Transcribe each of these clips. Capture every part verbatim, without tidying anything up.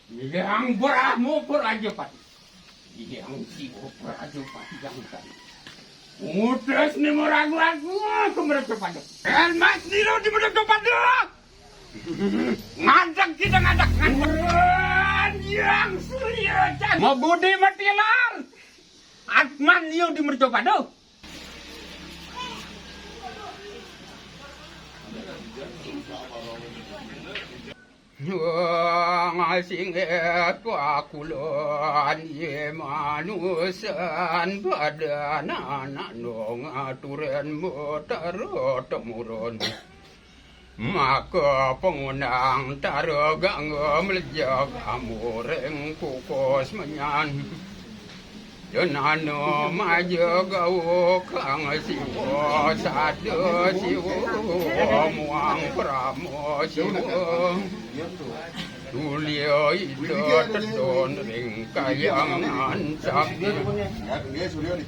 Hyang Brahma Prajapati. Hyang Siwa Prajapati yang tadi. Ngutus ni maragu-ragu ka Mercapada. Mas Niro di Mercapada. Ngadeg kita ngadeg, ngadeg. Yang Surya Chandra. Mabudi matilar. Atman Niro di Mercapada. Wong sing pakulon ye manusan badan anak nong aturan Betara temurun. Maka pangundang tara gangga mlejag amuring kukus menyan. Jenana maja gau kang siwa sada siwa muang prama siwa. Tulia ida tedon ring kayangan sakti.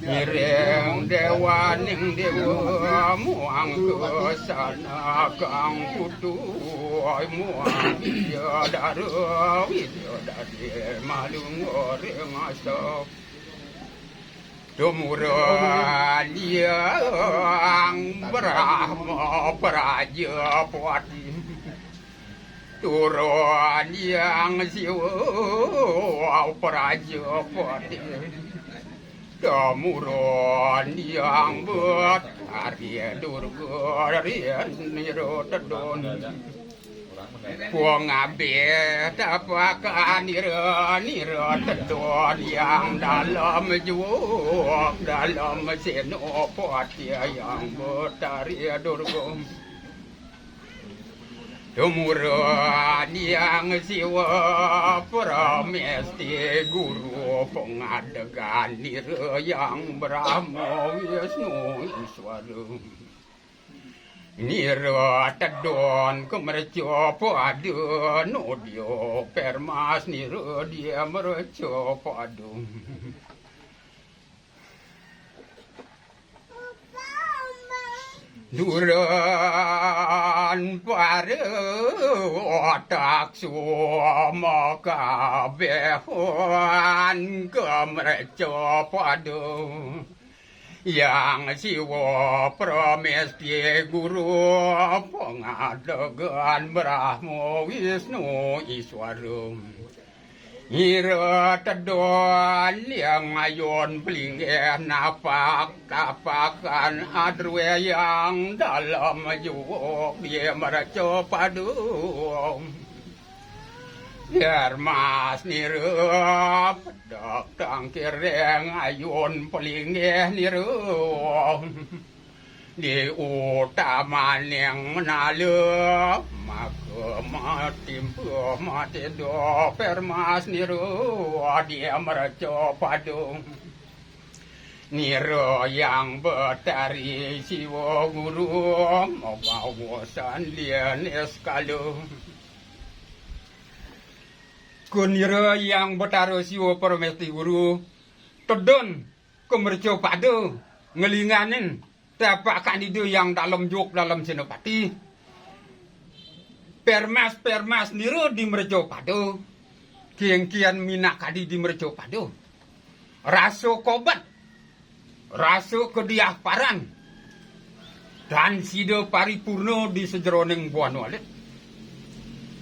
Ngiring dewaning dewa muang kesana kang putu muang widadara widadari malunguring asap. Tumurun Hyang Brahma Prajapati. Turun Hyang Siwa Prajapati. Tumurun Hyang Betari Durga Niro Tedun. Pangabih tapakan nira, nira tedun yang dalem juwuk, dalem senopati yang Betari Durga. Tumurun yang Siwa Pramesti Guru, pangadegan nira yang Brahma Wisnu Iswara. Nira tedun ka mercapada, nodya permas nira di mercapada. Duran para otak sumakabehan ka mercapada. Yang Siwa Pramesti Guru, pangadegan Brahma Wisnu Iswara. Nira tedun yang ayun pelinggih napak tapakan adruwe yang dalem juwuk di mercapada. Permas nira pedek tangkiring ayun pelinggih nira. Di utamaning menala, maka matimpa mateda permas nira di mercapada. Nira yang Betari Siwa Guru, mabawa sandya niskala. Kunira yang Betara Siwa Pramesti Guru, tedun ka mercapada, nglinganin tapak kandida yang dalem juwuk dalem senapati. Permas-permas nira di mercapada, kengken minakadi di mercapada. Rasa kobet, rasa kediah paran, tan sida paripurna di sajeroning buana alit.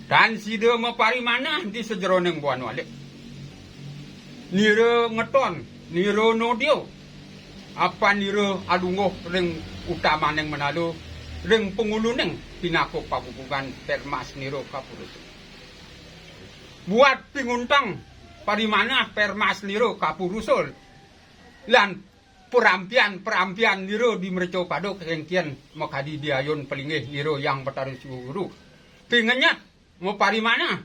Tan sida maparimanah di sajeroning buana alit. Nira ngeton, nira nodya, apan nira alungguh ring utamaning menala, ring panguluning pinaka pagugugan permas nira kapurusul. Buat pinguntang parimanah permas nira kapurusul, lan perampian-perampian nira di mercapada kengken makadi di ayun pelinggih nira yang Betara Siwa Guru. Pingenyet maparimanah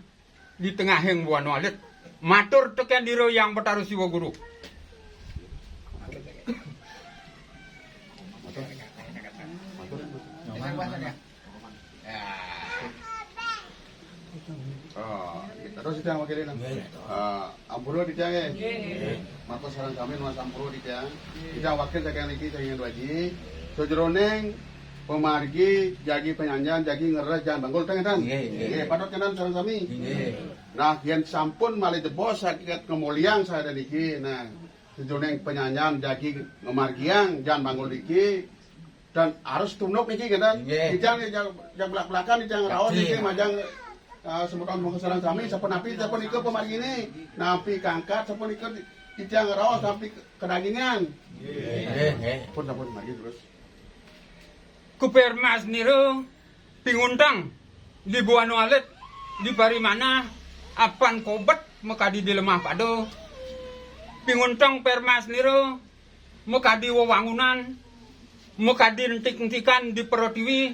di tengahing buana alit. Matur teken nira yang Betara Siwa Guru. Ah, terus titiang wakilin. Ah, ampura titiang, eh. Nggih. Matur sareng sami nunas ampura titiang. Titiang wakil saking niki, saking Indraji. Sajeroning Pamargi jagi panyanjan, jagi ngeres Jan Banggul, ten, ten. Nggih, nggih. Nggih, patut kenten sareng sami. Nggih. Nah, yen sampun malih jebos saged ngemuliang sadan niki. Nah, sejoning panyanjan jagi ngamargiang Jan Banggul niki, dan harus tunduk niki, kenten. Nggih. Titiang, titiang, titiang belak-belakan, titiang raos niki, nggih, majeng, eh, semeton monggo sareng sami, sapunapi, sapunika pamargine, nampi kangkat, sapunika titiang raos, nampi kedagingan. Nggih, nggih. Pun, sampun, margi terus. Ku Permas nira pingunteng di buana alit, di parimanah, apan kobet makadi di lemah pada. Pingunteng Permas nira makadi wewangunan, makadi entik-entikan di Pertiwi,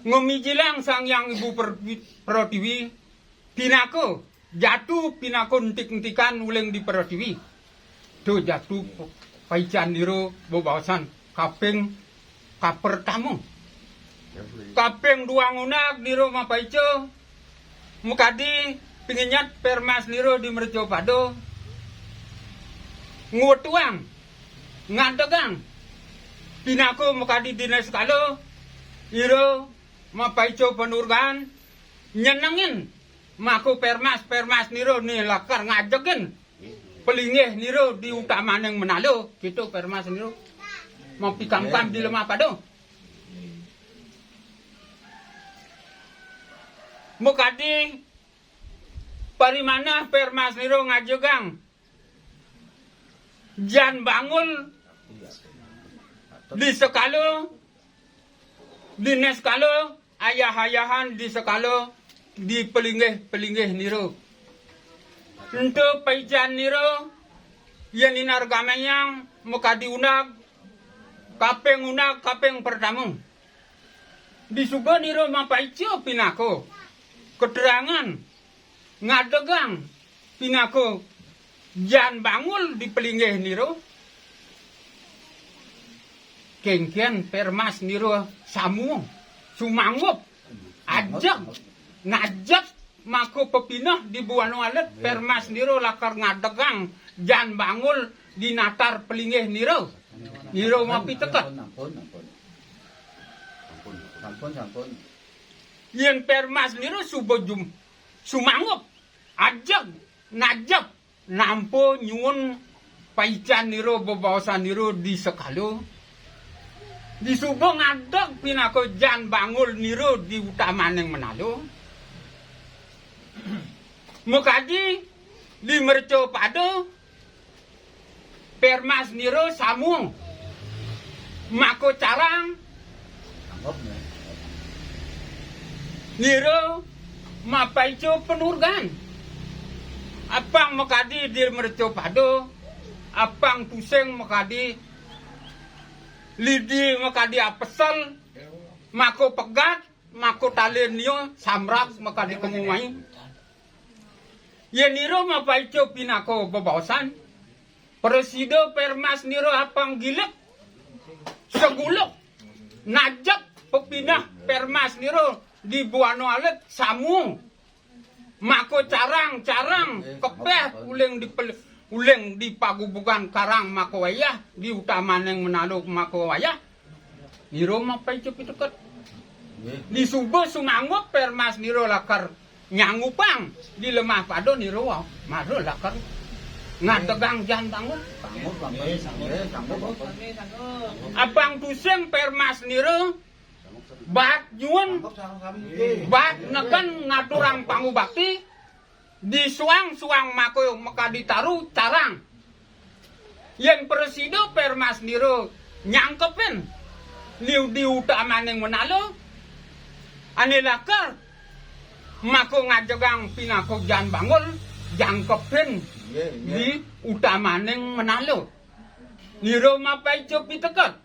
ngemijilang Sang Hyang Ibu Per-, Pertiwi, pinaka jatu pinaka entik-entikan uling di Pertiwi. Duh, jatu paican nira bebaosan kaping kapertama. Kaping duang unag nira mapaica makadi pinginyet Permas nira di mercapada. Ngwetuang, ngadegang pinaka makadi di niskala, nira mapaica panurgan, nyenengin maka Permas, Permas nira ni lakar ngajegin pelinggih nira di utamaning menala, gitu Permas nira. Mapikamkam di lemah pada. Makadi parimanah Permas nira ngajegang Jan Banggul di sekala, di niskala, ayah-ayahan di sekala, di pelinggih-pelinggih nira. Ento paican nira, yen inargamayang makadi unag, kaping unag, kaping pertama. Disuba nira mapaica pinaka keterangan ngadegang pinaka Jan Banggul di pelinggih nira. Kengken Permas nira samu, sumanggup, ajeg, najeg maka pepineh di buana alit, Permas nira lakar ngadegang Jan Banggul di natar pelinggih nira. Nira mapiteket. Ampun, ampun, ampun. Sampun, sampun. Yen Permas nira suba jum-, sumanggup, ajeg, najeg, nampa nyuwun paican nira, bebaosan nira di sekala. Disuba ngadeg pinaka Jan Banggul nira di utamaning menala. Makadi di mercapada Permas nira samu, maka carang nira mapaica panurgan. Apang makadi di mercapada, apang tusing makadi lidi, makadi apesel, maka pegat, maka talin nia samrak makadi kemu mai. Yen nira mapaica pinaka bebaosan, prasida Permas nira apang gilik, seguluk, najeg pepineh Permas nira di buana alit samu, maka carang-carang kepeh uling di pel-, uling di pagubugan karang maka wayah, di utamaning menala maka wayah. Nira mapaica piteket. Nggih. Disuba sumanggup Permas nira lakar nyanggupang di lemah pada nira mara lakar ngadegang Jan Banggul. Sanggup, sanggup. Nggih, sanggup. Apang tusing Permas nira baat nyuwun, baat negen ngaturang pangubakti, di suang-suang maka makadi taru carang. Yen prasida Permas nira nyangkepin liu di utamaning menala, ane lakar maka ngajegang pinaka Jan Banggul, jangkepin di utamaning menala. Nira mapaica piteket.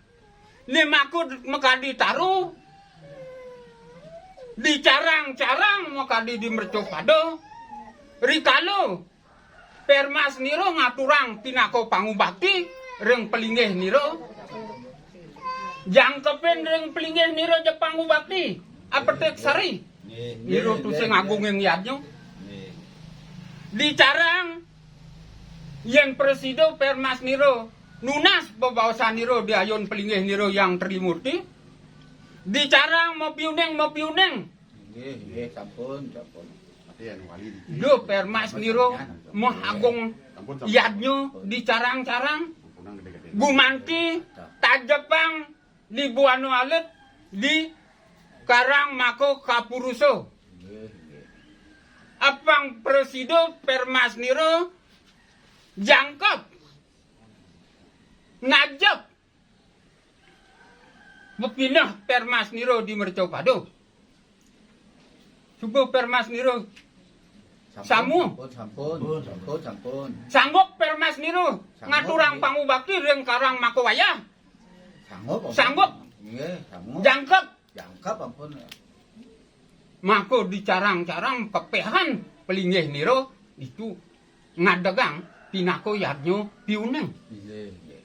Ni maka makadi taru, di carang-carang makadi di mercapada, rikala Permas nira ngaturang pinaka pangubakti ring pelinggih nira. Jangkepin ring pelinggih nira ja pangubakti, apetik sari. Nggih, nira nggih, tusing nggih, agunging yadnya. Nggih. Di carang, yen prasida Permas nira nunas bebaosan nira di ayun pelinggih nira Hyang Trimurti, Dicarang mapiuning, mapiuning. Nggih, nggih, sampun, sampun. Duh, permas niro mahagung yadnya dicarang-carang. Gumanti tajepang di buana alit di karang mako kapurusa. Nggih, nggih. Apang prasida permas niro jangkep. Najep. Pepineh permas niro di mercapada. Suba permas niro samu. Sampun, sampun, sampun, sampun. Sanggup permas niro ngaturang pangubakti ring karang mako wayah. Sanggup, ampun. Sanggup. Nggih, sanggup. Jangkep. Jangkep, ampun. Mako dicarang-carang kepehan pelinggih niro ditu ngadegang pinaka yadnya piuning. Nggih, nggih.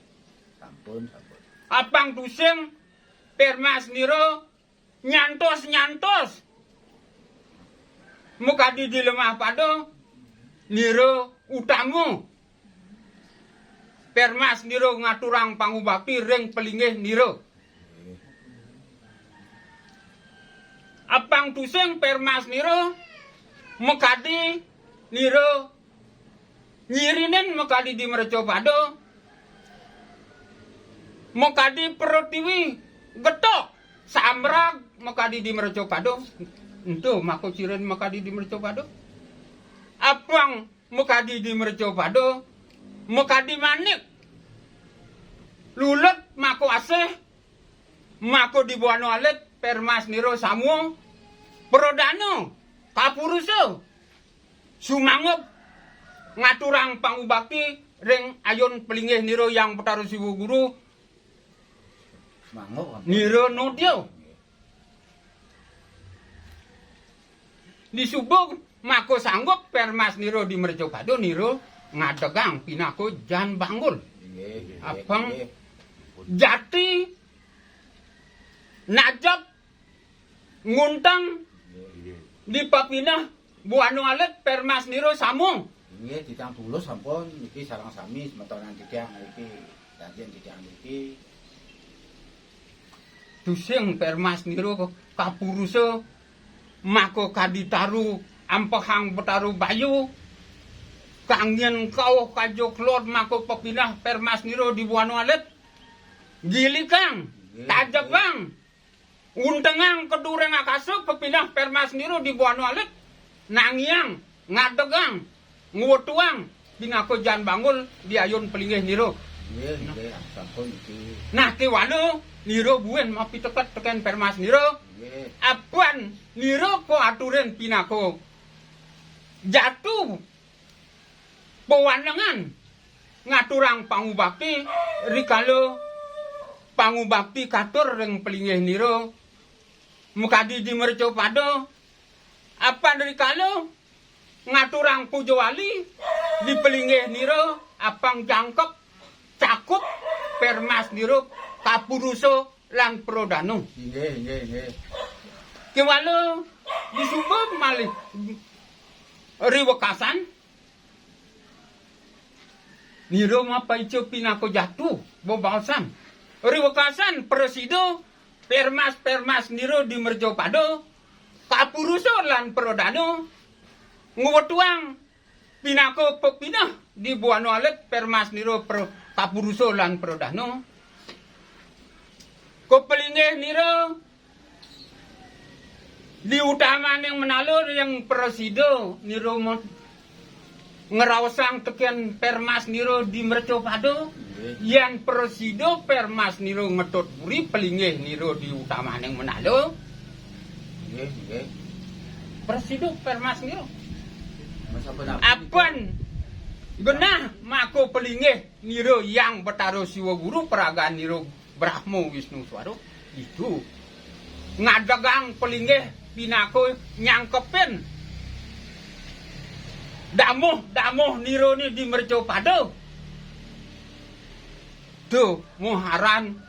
Sampun, sampun. Apang tusing permas niro nyantos-nyantos makadi di lemah pada niro utama permas niro ngaturang pangubakti ring pelinggih niro. Apang tusing permas niro makadi niro nyirinin makadi di mercapada, makadi pertiwi getok samrag makadi di mercapada. Ento mako cirin makadi di mercapada. Apang makadi di mercapada, makadi manik lulut mako asih, mako di buana alit permas niro samu pradana kapurusa sumanggup ngaturang pangubakti ring ayun pelinggih niro Hyang Betara Siwa Guru. Sumanggup, ampun. Niro nodya. Disuba mako sanggup permas niro di mercapada niro ngadegang pinaka Jan Banggul. Nggih, nggih, apang nggih. Jati najep ngunteng di pepineh buana alit permas niro samu. Nggih, titiang tulus sampun niki sareng sami semetonan titiang niki, janjin titiang niki. Tusing permas niro kapurusa mako kadi taru ampehang betara bayu. Kangin kauh kaja kelod mako pepineh permas niro di buana alit. Gilikang, nggih, tajepang, nggih. Untengang keduring akasa pepineh permas niro di buana alit. Nangiang, ngadegang, ngwetuang pinaka Jan Banggul di ayun pelinggih niro. Nggih, nggih, sampun niki. Nah, kewala niro buin mapiteket teken permas niro. Nggih. Apan niro ko aturin pinaka jatu pawanengan ngaturang pangubakti rikala pangubakti katur ring pelinggih niro makadi di mercapada. Apan rikala ngaturang puja wali di pelinggih niro, apang jangkep cakup permas niro kapurusa lan pradana. Nggih, nggih, nggih. Kewala disuba malih riwekasan nira mapaica pinaka jatu bebaosan. Riwekasan prasida permas-permas nira di mercapada, kapurusa lan pradana, ngwetuang pinaka pepineh di buana alit permas nira pra-, kapurusa lan pradana. Kapalinggih nira di utamaning manala ring prasida nira ma-, ngraosang teken permas nira di mercapada. Nggih. Yen prasida permas nira ngetut puri, palinggih nira di utamaning manala. Nggih, nggih. Prasida permas nira. Mas, apa napa? Apan genah maka palinggih nira Hyang Betara Siwa Guru, paragan nira Brahma Wisnu Swara. Ditu ngadegang palinggih pinaka nyangkepin damuh-damuh nira ni di mercapada. Duh, muharan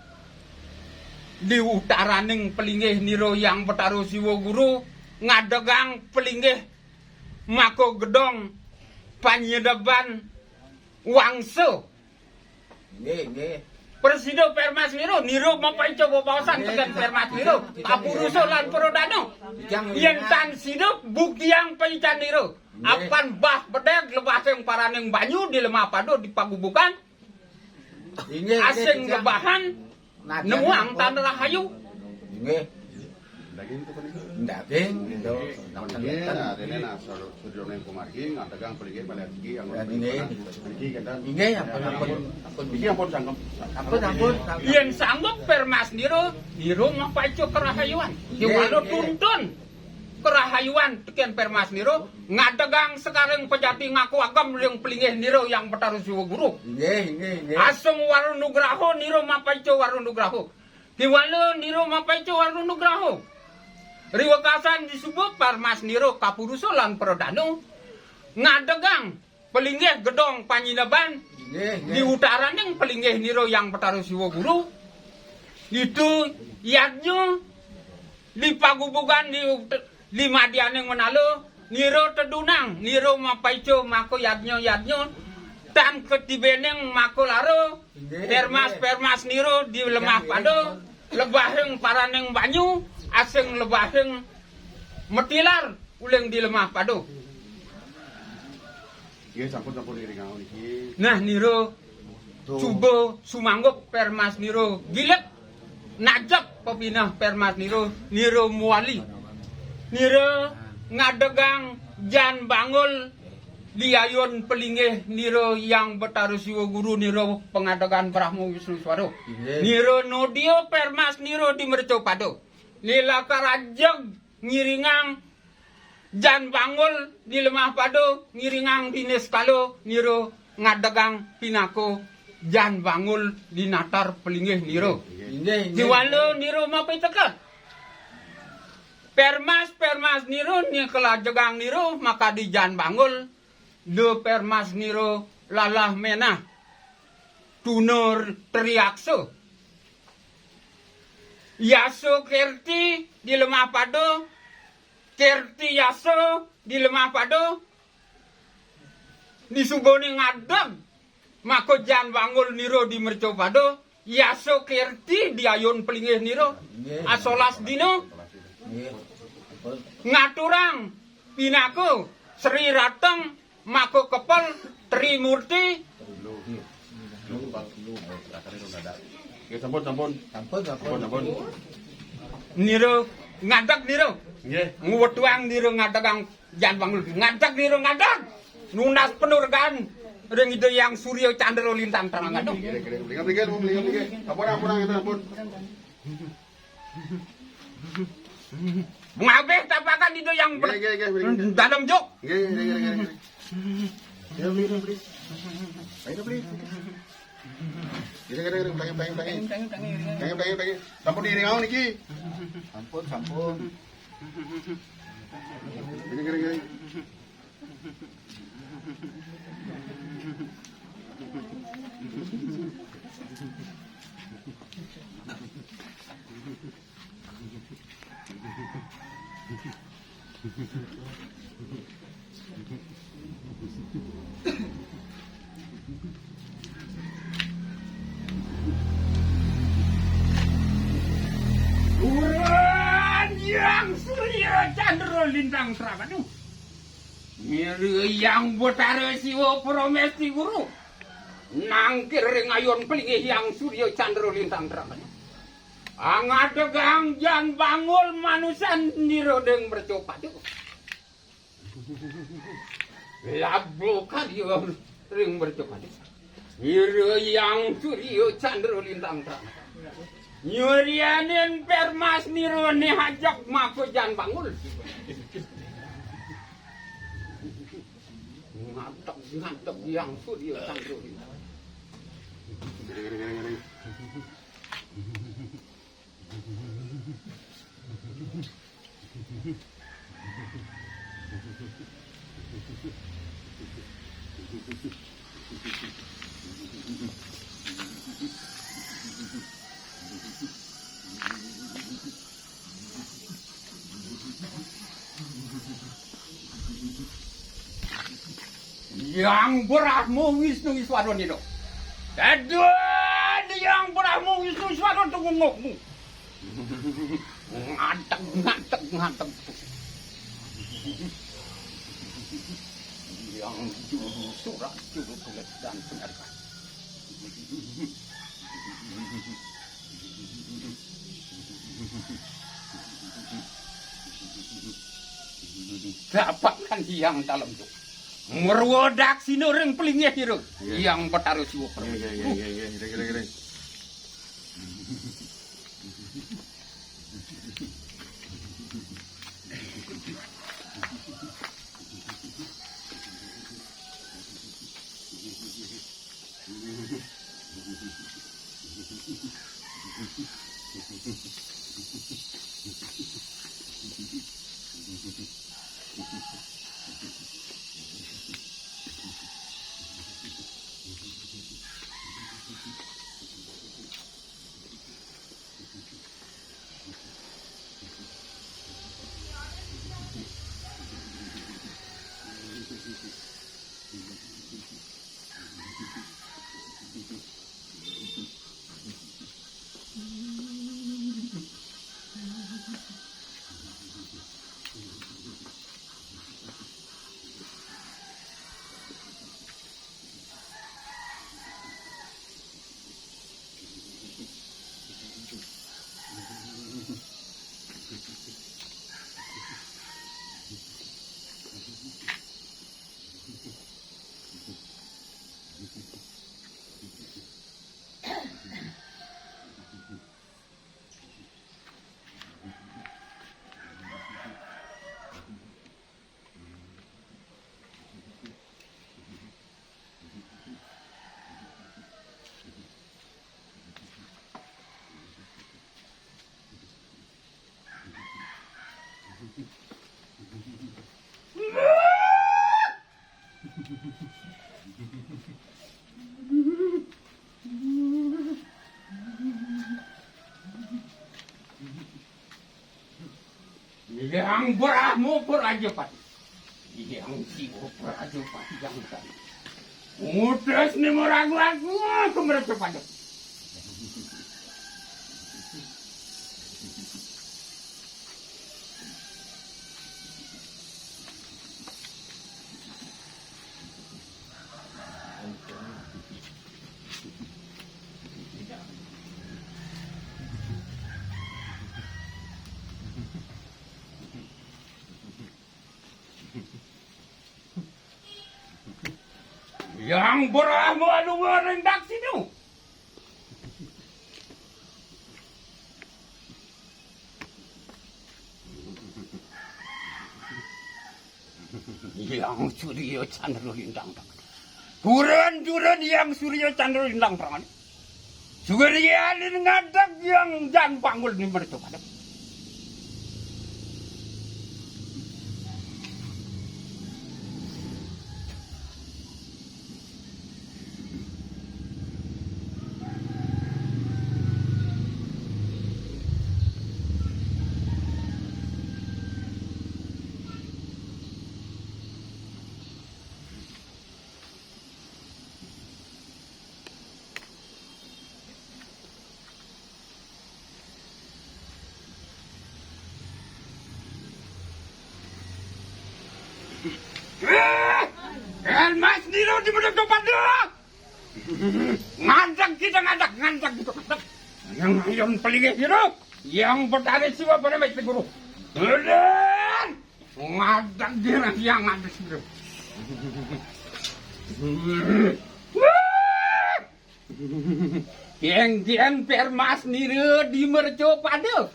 di utaraning palinggih nira Hyang Betara Siwa Guru ngadegang palinggih maka gedong panyedeban wangsa. Nggih, nggih. Prasida Permas Niro, Niro mapaica bebaosan tekén Permas Niro, kapurusa lan pradana. Yén tan sida buktiang paican Niro, apan bah bedeg lebahing paraning banyu di lemah pada di pagubukan. Inggih, inggih, asing titiang lebahan, nah, nemuang tan rahayu. Inggih. Daging itu kan. Daging itu. Inggih, nah, déné nah, saudara yang kumargi, ngadegang pelinggih balik lagi, yang inggih. Niki, kan. Inggih, ampun, ampun, ampun. Niki ampun sanggup. Ampun, ampun, sanggup. Yén sanggup Permas Niro, Niro mapaica kerahayuan. Inggih, inggih. Tuntun kerahayuan tekén Permas Niro, ngadegang sekareng pejati ngaku agem ring pelinggih Niro Hyang Betara Siwa Guru. Inggih, inggih, inggih. Asung wara nugraha Niro mapaica wara nugraha. Kiwala Niro mapaica wara nugraha. Riwekasan disuba Permas Niro kapurusa lan pradana ngadegang pelinggih gedong panyineban. Nggih, nggih. Di utaraning pelinggih Niro Hyang Betara Siwa Guru. Ditu yadnya di pagubugan di, di madyaning manala, Niro tedunang, Niro mapaica maka yadnya-yadnya, tan katibening maka lara, nggih, permas, nggih. Permas Niro di lemah pada, lebahing paraning banyu, asing lebahing matilar uling di lemah pada. Nggih, sampun, sampun iring aun niki. Nah, Niro suba sumanggup Permas Niro gilet najep pepineh Permas Niro, Niro muali. Niro ngadegang Jan Bangul di ayun pelinggih Niro Hyang Betara Siwa Guru Niro pangadegan Brahma Wisnu Swara. Inggih. Niro nodia Permas Niro di mercapada. Nila karajeg ngiringang Jan Bangul di lemah pada, ngiringang di niskala, Niro ngadegang pinaka Jan Bangul di natar pelinggih Niro. Inggih, inggih. Kiwala Niro mapiteket. Permas, Permas Niro, ni kalajegang Niro, makadi Jan Bangul, da Permas Niro, lalah menah. Tuna Triaksa. Yasa Kerti di lemah pada, Kerti Yasa di lemah pada, disubané ngadeg, maka Jan Bangul Niro di mercapada, Yasa Kerti di ayun pelinggih Niro, nggih. Asolas dina, nggih. Ngaturang pinaka Sri Rateng Maka kepel Trimurti. Nggih, sampun, sampun. Sampun, sampun. Sampun, sampun. Niro ngadeg Niro. Nggih. Ngwetuang Niro ngadegang Jan Bangul. Ngadeg Niro ngadeg. Nunas panurgan ring Ida Hyang Surya Candra Lintang Terang Gadung. Nggih, nggih, nggih, nggih, nggih, nggih. Sampun, sampun, sampun. Ngabih tapakan Ida Hyang Ber-, nggih, nggih, nggih, nggih. Dalem juk. Nggih, nggih, nggih, nggih, nggih. Nggih, beli, beli. Ayo, beli. Nggih, nggih, nggih, nggih, tangi, tangi, tangi. Tangi, tangi, tangi. Sampun iring aun niki. Sampun, sampun. Nggih, nggih, nggih. Duran Hyang Surya Candra Lintang Terang Gadung. Ngiring Hyang Betara Siwa Pramesti Guru. Nangkil ring ayun pelinggih Hyang Surya Candra Lintang Terang Gadung. Angadegang Jan Bangul manusan Niro ring mercapada. Labuh karya ring mercapada. Ngiring Hyang Surya Candra Lintang Terang. Nyurianin Permas Niro né ajeg maka Jan Bangul. Ngadeg, ngadeg Hyang Surya Candra Lintang. Hyang Brahma Wisnu Iswara Niro. Dadua Hyang Brahma Wisnu Swara Tungungmu. Ngadeg, ngadeg, ngadeg. Yang juru surat, juru tulis dan penerka. Dapatkan yang dalam tu. Merwodak sinuring pelingih iru. Iya. Yang Betara Siwa. Iya, iya, iya, iya, iya. Kira, kira, kira. Yang Brahma Prajapati. Yang Siwa Prajapati yang tadi. Utus ni meragu-ragu aku merasa pada. Yang Brahma anu ngerendak sinu. Yang Surya Chandra Lintang. Turun-turun Yang Surya Chandra Lintang. Surya ngadeg Yang Jan Panggul ni mereka pada. Eh, Elmas Niro di mana tempat dia? Ngadeg kita, ngadeg, ngadeg kita, ngadeg. Yang ayun pelingih gitu. Yang Betara Siwa pada mai guru. Eden. Ngadeg dia yang ngadeg gitu. Yang kian permas nira di merco pada.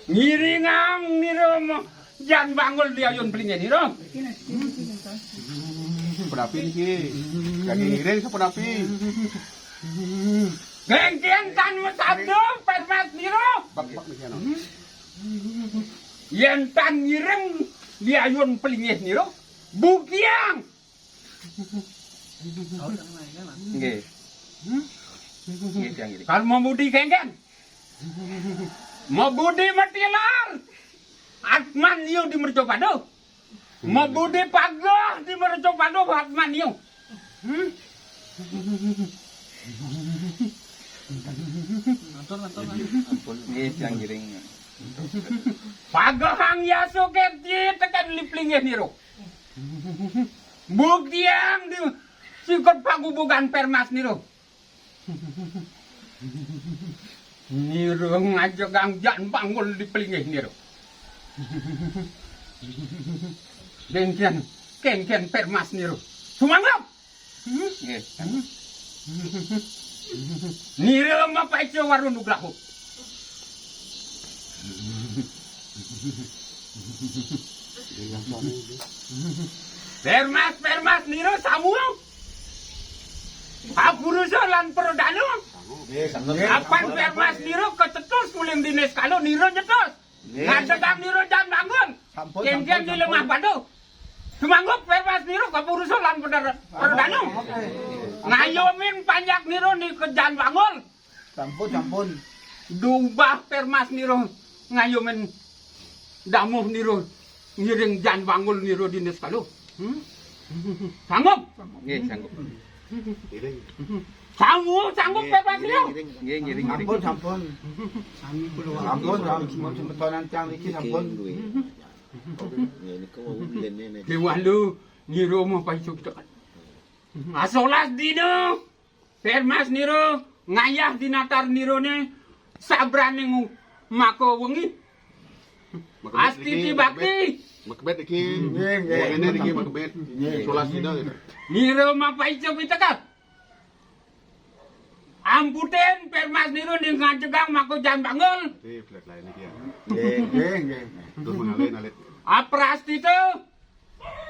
Ngiringang nira mo-, Jan Panggul di ayun pelingih nira. Penapi niki? Lagi ngiring sapa napi? Gengkian tan mesado permas nira. Bak, bak niki ana. Yen tan ngiring di ayun pelingih nira. Bukiang. Nggih. Nggih, tiang nggih. Kan mau budi kengken. Mau budi matilar. Atman yo di merco pado. Mau budi pagah di merco pado atman yo. Hmm? Matur, matur, Mas. Nggih, tiang ngiring. Pagehang yasa kerti teken liplinggih nira. Buktiang di sikut pagubugan permas nira. Nira ngajegang jan banggul di plinggih nira. Kengken, kengken permas nira. Sumanggup. Nggih. Nira mapaica waru nugraha. Permas, permas nira samu. Kapurusa lan pradana. Apan permas nira kacetus muling dinis kala nira nyetus. Nggih. Ngajegang nira jan banggul. Sampun, kengken sampun, di lemah sampun. Batu. Sumanggup permas nira kapurusa lan pradana. Ngayumin panjak nira nika jan banggul. Sampun, sampun. Dubah permas nira ngayumin damuh nira ngiring jan banggul nira dinis kala. Hmm? Sanggup? Nggih, sanggup. Ngiring. Sanggup, sanggup, nggih, permas nira. Ngiring, ngiring. Nggih, ngiring, ngiring. Sampun, sampun. Sami kula. Sampun, sampun, sampun. Semetonan tiang niki sampun. Nggih, nggih. Nggih, niku wau biyen niki. Déwa lu ngira mah payu kita kan. Asolas dina. Permas nira ngayah dinatar nirane sabraning maka wengi. Makebet niki, astiti bakti. Makebet niki. Nggih, nggih. Ngene niki makebet. Nggih. Solas dina gitu. Nira mapaica pitekat. Amputin permas nira ning ngajegang maka jan banggul. Nggih, belet lain niki ya. Nggih, nggih, nggih. Terus mengalir alit. Aprastita.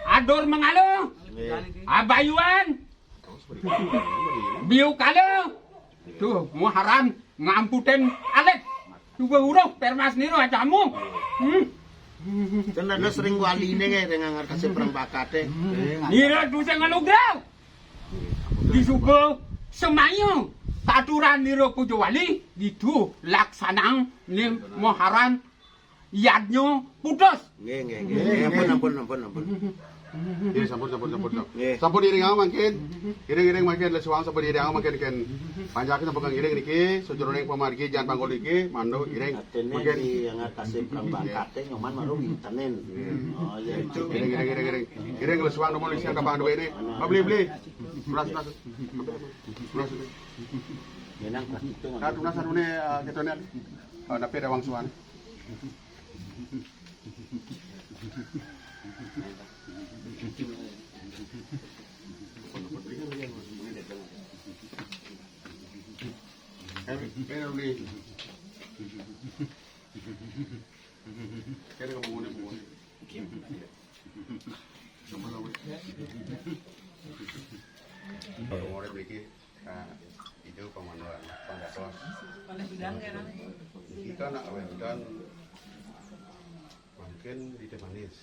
Adur mengala. Nggih. Abayuan. Biu kala. Tuh, muharan ngamputin alit. Coba uruh permas nira acamu. Hmm. Ten ada sering waline kae dengan ngertasi perang bakate. Nira dusa nganugrah. Disuba semaya katuran nira puja wali, ditu laksanang ning muharan yadnya putus. Nggih, nggih, nggih. Nggih, ampun, nggih. Ampun, ampun, ampun. Nggih, sampun, sampun, sampun, sampun. Nggih. Sampun iring mangkin. Iring, iring mangkin, Lesuang sampun iring mangkin ken. Panjake sampun ngiring niki, sajeroning pamargi jan panggul niki, mandu iring. Atene mangkin. Di yang atas perang bakate nyoman maru wintenin. Nggih. Oh, iya. Iring, iring, iring, iring. Iring Lesuang nomor isian kapang duwe ini. Beli, beli. Beras, beras. Beras. Menang. Nah, tunas anune, eh, ketone. Oh, napi rewang suan. Nah, itu pangandaan, panggatos. Kita nak wénten mangkin di teh manis.